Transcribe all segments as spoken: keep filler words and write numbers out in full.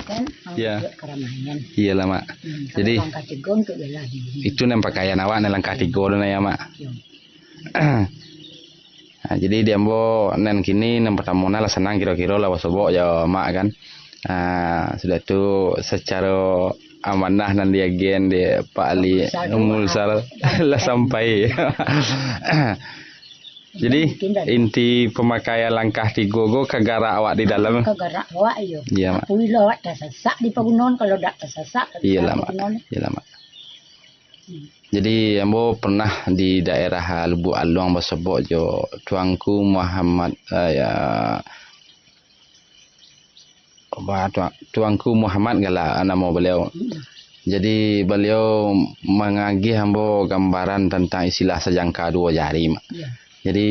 Kan, awak Ya. buat karamaian. Iyalah, Mak. Hmm, kalau Jadi, langkah tigo untuk bela diri. Itu nan pakaian awak, nan langkah tigo tu, nah, ya, Mak. Yo. Ha, jadi di ambo nan kini, nan partamo nah lah sanang kiro-kiro lah basobok jo Mak kan. Ha, sudah tu sacaro amanah nan diagian di Pak Ali Umul Sal lah sampai. Jadi, Mungkin dah. inti pamakaian langkah tigo ko ka garak awak di dalam. Ka garak awak, iyo. Iya, Mak. Apabila awak tasasak di pagunoan, kalau dak tasasak, Iyalah, Mak. Iyalah, Mak. Hmm. Jadi, ambo pernah di daerah Lubuk Aluang basobok jo Tuanku Muhammad, eh, ya, apa, Tuan-, Tuanku Muhammad gala namo baliau. Hmm. Jadi, baliau mangagih ambo gambaran tantang istilah sajangka duo jari, Mak. Ya. Jadi,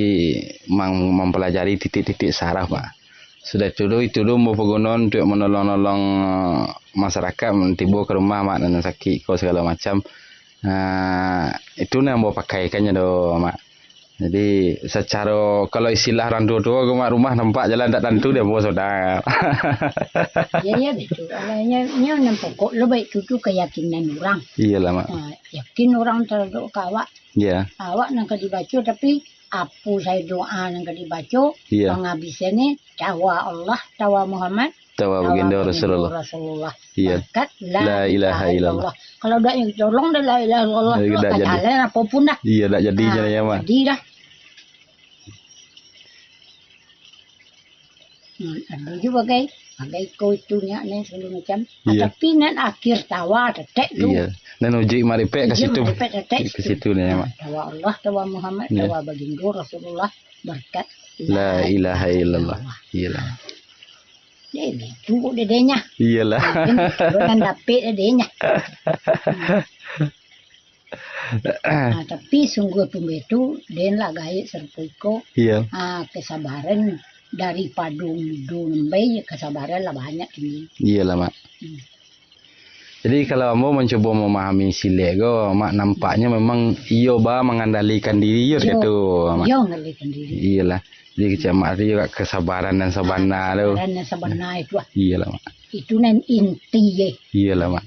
mang-, mampalajari titik-titik saraf, Mak. Sudah itu tu, itu tu ambo pagunoan untuak manolong-nolong, eh, masarakat, tibo ka rumah, Mak, nan sakik ko sagalo macam. Ah, itu nan ambo pakaikannyo tu, Mak. Jadi, sacaro, kalau istilah urang tuo-tuo ko, Mak, rumah nampak jalan tak tantu, dek ambo sudah. Ya, ya, betul. Kalau nyo, nyo nan pokok lo baik tu, tu keyakinan urang. Iyalah, Mak. Ah, yakin urang taradok ka awak. Ya. Awak nan ka dibaco, tapi apo sajo doa nan ka dibaco, Iya. pangabisannyo, tawa Allah, tawa Muhammad, Tawa tawa baginda baginda Rasulullah. Rasulullah. Iya. Barakat La La ilaha ilaha illallah. illallah. Kalau dak ditolong dah La ilaha illallah Dah tu, dak akan jadi. jalan apo pun dah. Iya, dak jadi Ah, je ya, Mak. jadi dah. Hmm, ado juo bagai, bagai ko itu nyo ni sagalo macam. Ah, Iya. tapi nan akhir tawa tetek tu. Iya. Nan ujuik maripek ka Iya, situ. maripek tetek Ka situ. situ ni, ya, Mak. Tawa Allah, tawa Muhammad, Iya. tawa baginda Rasulullah, barakat La ilaha illallah. Iyalah. Deh, itu kok dedenya. Iyalah. Mungkin itu nan dapek dedenya. Ah, tapi sungguah pun baitu, den lah gaek sarupo iko. Iya. Ah, kasabaran dari pado mudo nambah, kasabaran lah banyak kini. Iyalah, Mak. Hmm. Jadi, kalau ambo mancubo mamahami silek ko, Mak, nampaknyo memang iyo ba mangandalikan diri iyo Iyo. kito, Mak. Iyo mangandalikan diri. Iyalah. Jadi, kecek Mak tu iyo kasabaran nan sabana tu. Kasabaran nan sabana itu lah. Iyalah, Mak. Itu nan inti, eh. Iyalah, Mak.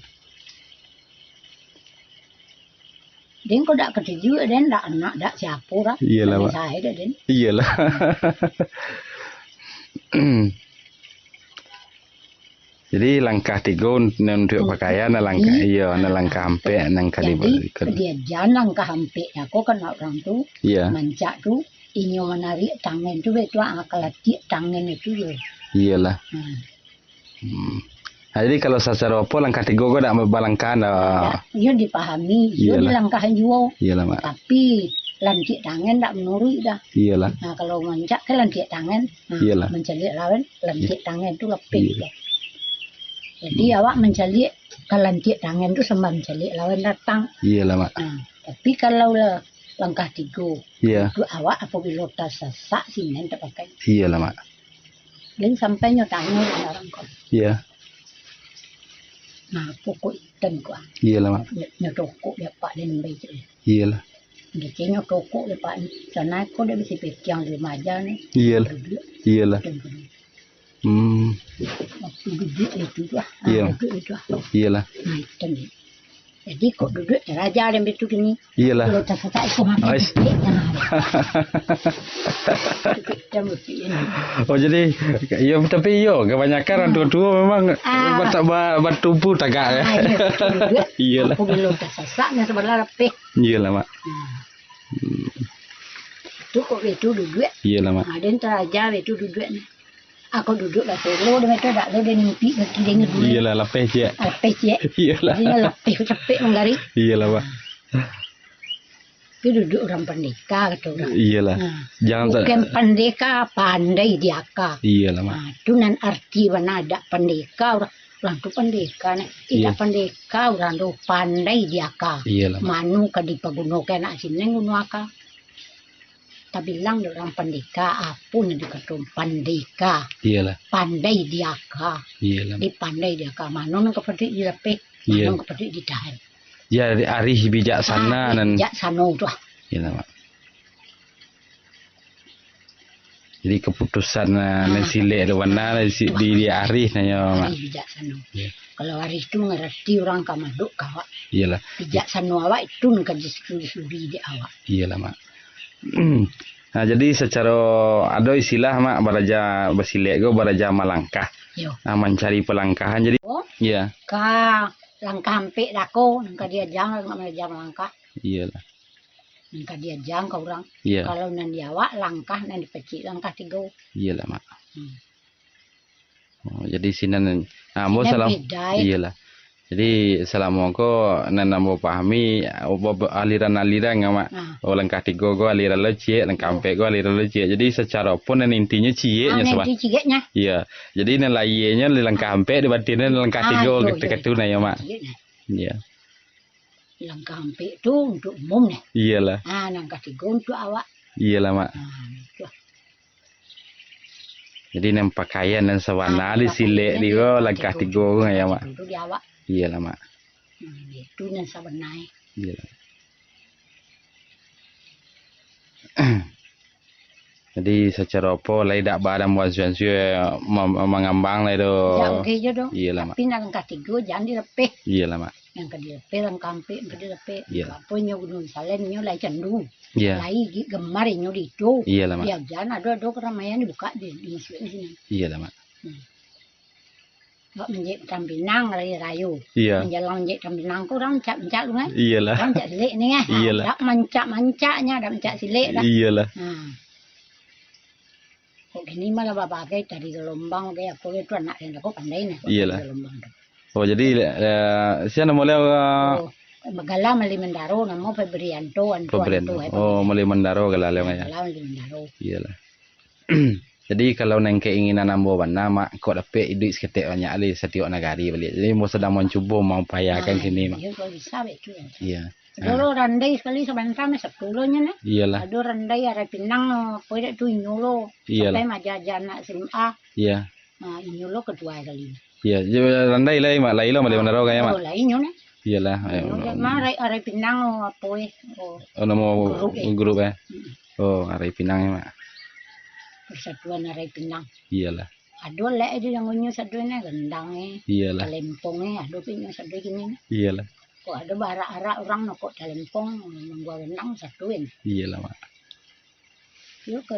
Den ko dak katuju, den dak anak, dak siapo lah. Iyalah, Mak. Sae dah, den. Iyalah. Jadi, langkah tigo un-, nan untuak Untuak pakaian, nan langkah, di iyo, nan langkah ampek, nan ka di-, Jadi, ka- kajadian langkah ampek nyo ko kan urang tu, Iya. mancak tu, inyo manarik tangan tu, batua, ah, kalatiak tangan itu yo. Iyalah. Hmm. Hmm. Ha, jadi, kalau sacaro apo, langkah tigo ko dak balangkah dah? Dak, iyo dipahami, iyo Iyalah. dilangkahan juo. Iyalah, Mak. Tapi, lantiak tangan dak manuruik dah. Iyalah. Nah, kalau mancak ka lantiak tangan, nah, Iyalah. mancaliak lawan, lantiak Iya. tangan tu lapeh Iya. dah. Jadi, Hmm. awak mancaliak ka lantiak tangan tu sambah mancaliak lawan datang. Iyalah, Mak. Nah, tapi kalau lah langkah tigo, Iya. tu awak apabilo tasasak sinan tapakai. Iyalah, Mak. Den sampai nyo tanyo ka urang ko. Iya. Nah, pokok itam ko. Iyalah, Mak. Nyo, nyo tokok dek apak den bae. Iyalah. Dek nyo tokok dek apak ni. Sana ko dek bisi petiang di maja ni. Iyalah. Duduak. Iyalah. Itam ko. Hmm. Waktu duduak itu tu ah. Iya. Ah, duduak itu ah. Iyalah. Nah, itam ni. Jadi, kok duduak taraja den bitu kini. Iyalah. Kalau tasatak iko mati Ais. Duduak, nah. Duduak, dan duduak ini. Oh, jadi, iyo, tapi iyo, kebanyakan orang tua-tua memang Ah. batak ba-, batubu tagak, ya. Ah, iya, betul, duduak. Iyalah. Aku belum tasasak, nah, sebelah lapeh. Iyalah, Mak. Hmm. Hmm. Tu kok bitu duduak. Iyalah, Mak. Ah, den taraja bitu duduak ni. Ako duduak lah solo, dia macam dak lo, dia nimpi kaki dia ni dulu. Iyalah, lapeh ciek. Lapeh ciek. Iyalah. Jadi, lapeh capek manggarik. Iyalah, Pak. Tu duduak urang pandeka, kato urang. Iyalah. Ha. Jangan ta- Bukan pandeka, pandai diaka. Iyalah, Mak. Ha, tu nan arti bana dak pandeka, urang, urang tu pandeka, nah. Tidak Iya. pandeka, urang tu pandai diaka. Iyalah, Mak. Manu ka dipagunokan nak sinan guno aka. Tabilang dek urang pandeka, apo nan dikato pandeka? Iyalah. Pandai diaka. Iyalah. Di pandai diaka. Mano nan kapatuik dilapeh, Iya. mano nan kapatuik ditahan. Ya, arih bijaksana Ah, nan bijaksano tu ah. Iyalah, Mak. Jadi kaputusan, ah, nan silek tu bana di, di, di arih nyo, Mak. Arih bijaksano. Iyo. Kalau arih tu mangarati urang ka madok ka awak. Iyolah. Bijaksano awak itu nan ka disuri-suri dek awak. Iyolah, Mak. Nah, jadi sacaro ado istilah, Mak, baraja basilek ko baraja malangkah. Iyo. Nah, mancari palangkahan. Jadi, oh, iyo. Ka langkah ampek dako, nan ka diaja, nan ka diaja malangkah. Iyolah. Nan ka diaja ka urang. Iyo. Kalau nan di awak, langkah, nan di pacik, langkah tigo. Iyolah, Mak. Hmm. Oh, jadi sinan, ah, ambo salam-, beda, eh. Iyolah. Jadi, salamo ko nan ambo pahami, aliran-aliran, Mak. Ah. Oh, langkah tigo ko aliran lo ciek, langkah ampek ko aliran lo ciek. Jadi, sacaro pun nan intinyo ciek nyo, nan inti cieknyo. Iyo. Jadi, nan lahianyo di langkah ampek, di batinyo langkah tigo, iyo, gitu, iyo, gitu nah, yo, Mak. Cieknyo. Iyo. Langkah ampek tu untuk umum neh. Iyolah. Ah, langkah tigo untuk awak. Iyolah, Mak. Ah, itu. Jadi, nan pakaian nan sabana di silek di ko langkah tigo ko, yo, Mak. Itu di awak. Iyolah, Mak. Hmm, itu nan sabana, eh. Iyolah. Jadi, sacaro apo lai dak ba dan buan suan-suan ma-, mangambang lai tu. Jak oke jo tu. Iyolah, Mak. Tapi nan langkah tigo jan direpeh. Iyolah, Mak. Nan ka direpeh, langkah ampek, nan ka direpeh. Iyo. Apo nyo Gunung Salen nyo lai candu. Iyo. Lai gi-, gemar inyo di itu. Iyolah, Mak. Diaja ado-ado karamayan dibuka di, di masuak di sinan. Iyolah, Mak. Hmm. Awak manjahik batang pinang hari rayo. Iyo. Manjalang manjahik batang pinang ko urang mancak-mancak tu kan. Iyolah. Urang mancak silek ni kan. Iyolah. Dak mancak-mancaknyo, dak mancak silek dah. Iyolah. Nah. Kok kini malah babagai tari galombang, bagai apo tu anak yang ko pandai nah, kok tari galombang tu. Iyolah. Oh, jadi, eh, sia namo baliau, eh? Oh, bagala Mali Mandaro, namo Febrianto, Anto, Febrianto. Anto, eh, oh, Mali Mandaro gala baliau, yo? Gala Mali Mandaro. Iyolah. Jadi, kalau nan keinginan ambo bana, Mak, kok dapek iduik saketek banyak lai satiok nagari baliak. Jadi, ambo sadang mancubo maupayakan kini, Mak. Iyo, kalau bisa, baik tu, yo. Iyo. Dulu randai sakali sabanta mah satu lo nyo nah. Iyolah. Ado randai Arai Pinang, apo dak tu inyo lo. Iyolah. Sampai maaja-aja anak S M A. Iyo. Nah, inyo lo kaduo kali. Iyo, randai lai, Mak, lai lo Mali Mandaro kan, Mak? Oh, lai nyo nah. Iyolah. Inyo lo, mah Arai, Arai Pinang, oh, apo eh. Oh. Oh, namo grup, eh. Grup, eh. Mm-mm. Oh, Arai Pinang, yo, Mak. Persatuan Arai Pinang. Iyolah. Ado lek di dangunnyo sado nah, gendang eh. Iyolah. Talempong eh, ado pinyo sado kini nah. Iyolah. Kok ado baarak-arak urang no kok talempong, manggua gendang satu eh. Iyolah, Mak. Yo ke,